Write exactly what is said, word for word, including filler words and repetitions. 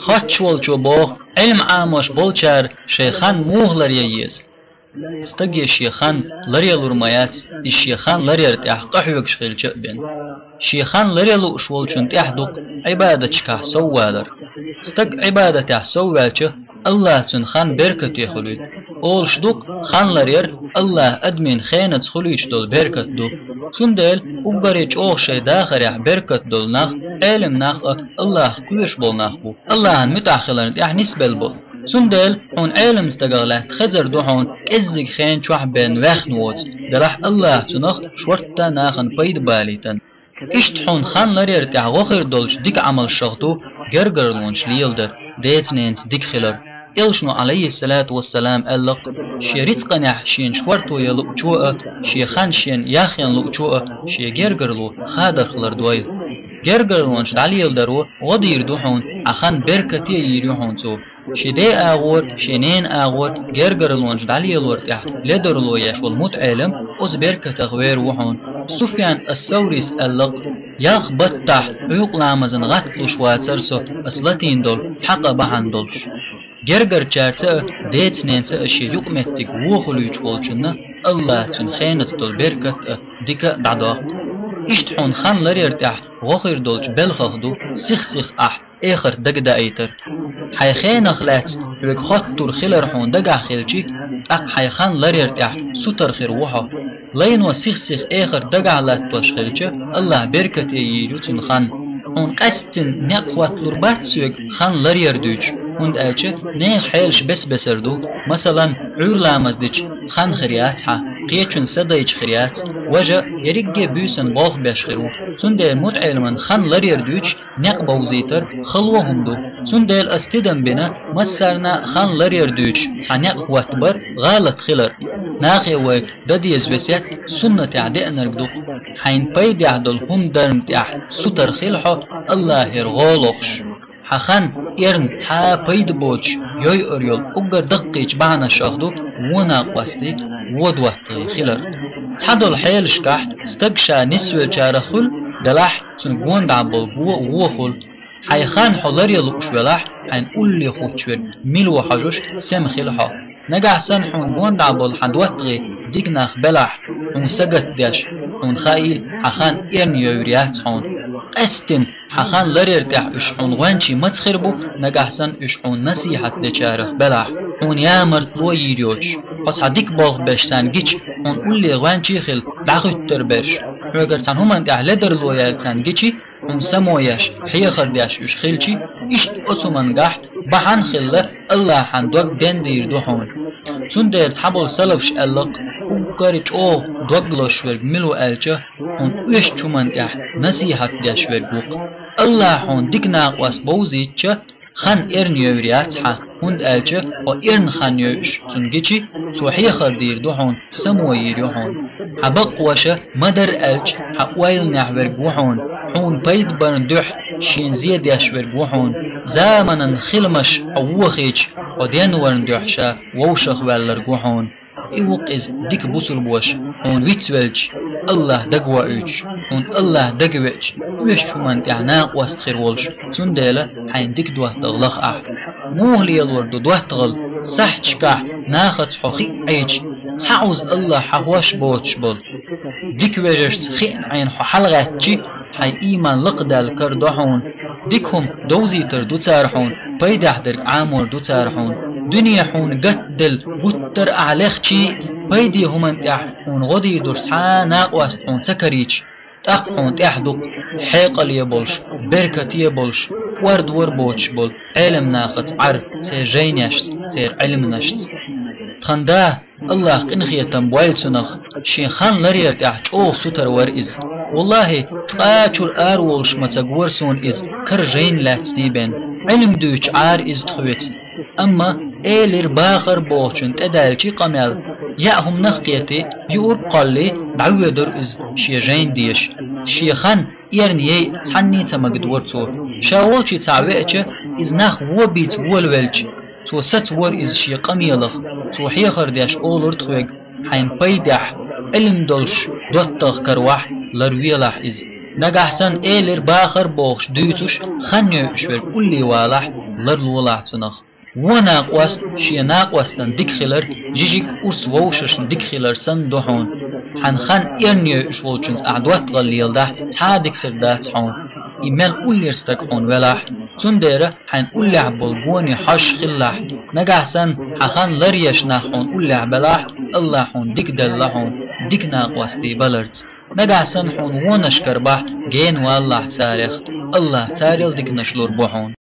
Хоттуш волчо боху, Ӏилма Ӏамош болчара шайн хан муха ларъян еза? Стаге шен хан ларъялур ма яц, иза шен хан ларъяр тӀехь къахьоьгуш хилча а бен. Шен хан ларъян лууш волчун тӀехь ду-кх Ӏибадаташкахь соввалар. Стаг Ӏибадатехь совваьлча, Аллаха цуьнан хан беркате хуьлуьйту. Олуш ду-кх, хан ларъяр Аллаха адамийн хенаца хуьлуьйтуш долу беркат ду. Цундела уггаре чӀогӀа шайн дахарехь беркат долу нах, Ӏелам нах а, Аллахах кхоьруш болу нах бу, Аллахьан муьтӀахь хиларна тӀехь нисбелла болу. Цундела хьуна Ӏелам стагах лаьтта хезар ду хьуна кӀеззиг хен чохь бен ваьхна воцу, делахь Аллаха цунах шортта нахана пайда балийтина. Иштта хьуна хан ларъяр тӀехь гӀо хир долчу дика Ӏамалшах ду гергарлонаш леладар, деца-ненаца дика хилар. Элчано, Ӏалайхиссалату вассалам, аьлла-кх: «Шен рицкъанехь шена шорто ян луучо а, шен хан шена яхъян луучо а, шен гергарло хадарх лардойла». Гергарлонаш дӀалеладаро гӀо дийр ду хьуна, хьан хан беркате а йийр ю хьуна цо. Шен ден агӀор, шен ненан агӀор гергарлонаш дӀалелор тӀехь ледарло еш волу мутаӀелам оцу беркатах вер ву хьуна. Суфьян ас-Саврис аьлла-кх: «Ялх баттахь Ӏуьйкъа ламазан гӀатталуш вацара со, ас латийна долу цхьа къа бахьана долуш». Гергарчаьрца а, деца-ненаца а шен юкъаметтиг вон хуьлуьйтуш волчунна Аллаха цуьнан хенаца долу беркат а, дика а дӀадоккху. Иштта хьуна хан ларъяр тӀехь гӀо хир долчу белхах ду сих-сиха ахь эхарт дагадаийтар. Хьайн хенах лаьцна хьоьга хоттур хилар хьуна дагахь хилчи, тӀаккха хьайн хан ларъяр тӀехь сутара хир ву хьо. Лайно сих-сиха эхарт дагахь латтош хилча, Аллаха беркате йийр ю цуьнан хан. Хьуна къаьсттина некъ хӀотталур бац соьга хан ларъяр дуьйцуш, хӀунда аьлча нехан хьелаш бес-бесара ду. Масалан, Ӏуьйра ламаз дича хан хир яц хьан, кхечун са дайча хир яц, важа ерриге а буьйсанна болх беш хир ву. Цундела мутаӀеламан хан ларъяр дуьйцуш, некъ бовзийтар хало хӀума ду. Цундела ас тидам бина, массарна а хан ларъяр дуьйцуш цхьа некъ хӀоттабар гӀалат хилар. Нахе вай дан деза весет суннатехь деанарг ду-кх. Хьайна пайдехь долу хӀума дарна тӀехь сутара хила хьо, Аллахера гӀо лохуш. Хьан хан эрна цхьа а пайда боцуш йойур йолу уггар даккхийчу бахьанашах ду вон накъостий, вон доттагӀий хилар. Цхьадолу хьелашкахь стаг ша нисвеллачарах хуьлу, делахь цуьнан гондӀа болу го вон хуьлу. Хьайн хан хьо ларъян лууш велахь, хьайна улле хуттуш верг мила ву хьожуш сема хила хьо. Нагахь санна хьуна гондӀа болу хьан доттагӀий дика нах белахь, хьуна сагатдеш, хьуна хаийла, хьан хан эрна йойур яц хьуна. Къаьсттина хьан хан ларъяр тӀехь уьш хьуна гӀоьнчий маца хир бу, нагахь санна уьш хьуна насихьат дечарах белахь, хьуна ямартло йийр йоцуш. Хьо цхьа дика болх беш царна гичи, хьуна улле гӀоьнчий хила дӀахӀуьттур берш. Хьоьгара цхьана хӀуманна тӀехь ледарло яьлла царна гичи, хьуна само еш, хьехар деш уьш хилчи, иштта оцу хӀумангахь бахьана хилла Аллахьан дог дендийр ду хьуна. Цундела цхьаболу салафаш аьлла-кх: уггаре чӀогӀа дог лозуш верг мила ву аьлча, хьуна оьшучу хӀуманна тӀехь насихьат деш верг ву-кх. Аллаха хьуна дика накъост бовзийтча, хан эрна йойур яц хьан, хӀунда аьлча хьо эрна хан йойуш цунна гичи, цо хьехар дийр ду хьуна, само йийр ю хьуна. Хьан бакъваша ма-дарра аьлча, хьан ойланехь верг ву хьуна, хьуна пайда барна дуьхьа шена зе деш верг ву хьуна. Заманан хиламаш хьо вохийча, хьо денварна дуьхьа ша вовшахваьлларг ву хьуна. И ву-кх иза дика бусулбоша, хьуна вицвелча, Аллах дагавоуьйтуш, хьуна Аллах дагавеача, оьшучу хӀуманна тӀехь накъост хир волуш, цундела хьайна дика доттагӀа лаха ахь. Муха лелор ду доттагӀалла, сахьташкахь нахаца хьо хиъ Ӏийча, цхьа Ӏуза Аллах хьан хьош боцуш болу? Дика вежаршца хиъна Ӏийна хьо хьалагӀаьттичи, хьайн ийман лакхадаьлла карадо хьуна. Дика хӀума довзийтар ду цара хьуна, пайдехь дерг Ӏамор ду цара хьуна. Дуьне хьуна гатделла гуттар а ахь лехчий, пайде хӀуманна тӀехь хьуна гӀо дийр долуш цхьа а накъост хьуна ца карийча, тӀаккха хьуна тӀехь ду-кх хьекъале болуш, беркате болуш, кӀордавар боцуш болу Ӏелам нахаца Ӏар, церан жайнешца, церан Ӏилманашца. Тхан да, Аллах къинхетам бойла цунах, шен хан ларъяр тӀехь чӀогӀа сутара вара иза. Валлахи, цкъа а чуьра араволуш ма ца гора суна иза кара жайна лаьцна бен. Ӏилма дуьйцуш Ӏара иза тхоьца. Амма элира бахара бохучун тӀедаьлчи къамел, яа хӀуманах а кхетий, юург а кхоллий, дӀавоьдура иза шен жайна деша. Шен хан эрна яйа цхьанний ца магадора цо. Ша волчу цхьаъ веача, иза нах вон бийца волавелча, цо сацавора иза шен къамелах, цо хьехар деш олура тхоьга: хьайна пайдехь, Ӏилма долуш доттагӀа каравахь, ларвелахь иза. Нагахь санна элира бахар бохуш дуьйцуш, хан йойуш верг улле валахь, ларлолахь цунах. Вон накъост шен накъостан дика хилар, жижиг урс вовшашна дика хилар санна ду хьуна. Хьан хан эрна йойуш волчунца ахь доттагӀалла леладахь, цхьа а дика хир дац хьуна. И мел уллера стаг хьуна велахь, цундела хьайн уллехь болу гоне хьожуш хилалахь. Нагахь санна хьан хан ларъеш нах хьуна уллехь белахь, АллахӀа хьуна дика делла хьуна, дика накъостий баларца. Нагахь санна хьуна вонаш карабахь, гена валалахь царех, АллахӀа царел диканаш лур бу хьуна.